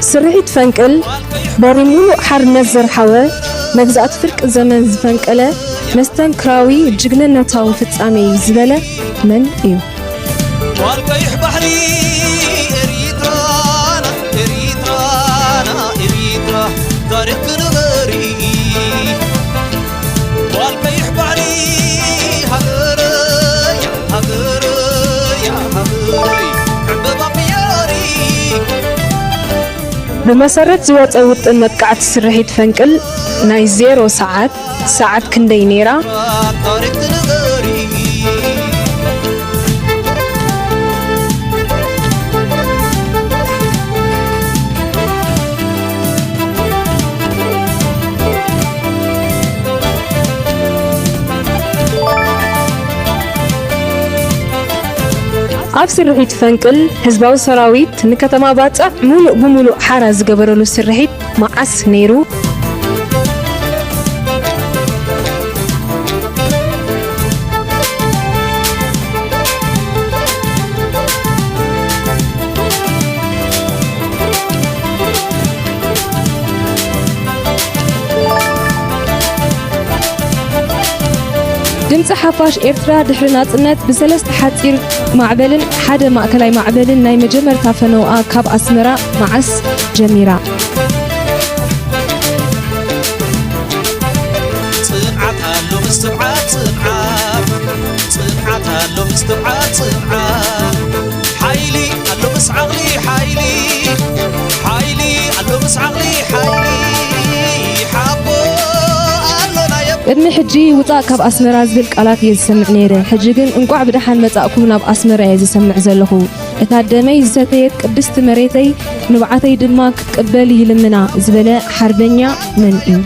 ስርሒት ፈንቅል በሪ ሙሉእ ሓርነት ዘርሓወ፣ መግዛእቲ ፍርቂ ዘመን ዝፈንቀለ መስተንክራዊ ጅግንነታዊ ፍጻሜ እዩ ዝበለ መን እዩ? ጓል ቀይሕ ባሕሪ ኤሪትራና፣ ኤሪትራና፣ ኤሪትራ ታሪኽ ክንበሪ። ጓል ቀይሕ ባሕሪ ሃገረይ፣ ሃገረይ፣ ሃገረይ ዕምበባ ቅያሪ። ብመሰረት ዝወጸ ውጥን መጥቃዕቲ ስርሒት ፈንቅል ናይ ዜሮ ሰዓት፣ ሰዓት ክንደይ ነይራ? ኣብ ስርሒት ፈንቅል ህዝባዊ ሰራዊት ንከተማ ባጽዕ ሙሉእ ብሙሉእ ሓራ ዝገበረሉ ስርሒት መዓስ ነይሩ? ድምፂ ሓፋሽ ኤርትራ ድሕሪ ናፅነት ብሰለስተ ሓፂር ማዕበልን ሓደ ማእከላይ ማዕበልን ናይ መጀመርታ ፈነውኣ ካብ ኣስመራ መዓስ ጀሚራ? ጽንዓት ኣሎ ምስትብዓት ጽንዓት፣ ጽንዓት ኣሎ ምስትብዓት ጽንዓት። ሓይሊ ኣሎ ምስ ዓቕሊ ሓይሊ፣ ሓይሊ ኣሎ ምስ ዓቕሊ ሓይሊ። ሓቦ ኣሎ ናይ ቅድሚ ሕጂ ውጻእ ካብ ኣስመራ ዝብል ቃላት እየ ዝሰምዕ ነይረ። ሕጂ ግን እንቋዕ ብደሓን መጻእኩም ናብ ኣስመራ እየ ዝሰምዕ ዘለኹ። እታ ደመይ ዝሰተየት ቅድስቲ መሬተይ፣ ንብዓተይ ድማ ክትቅበል ይልምና ዝበለ ሓርበኛ መን እዩ?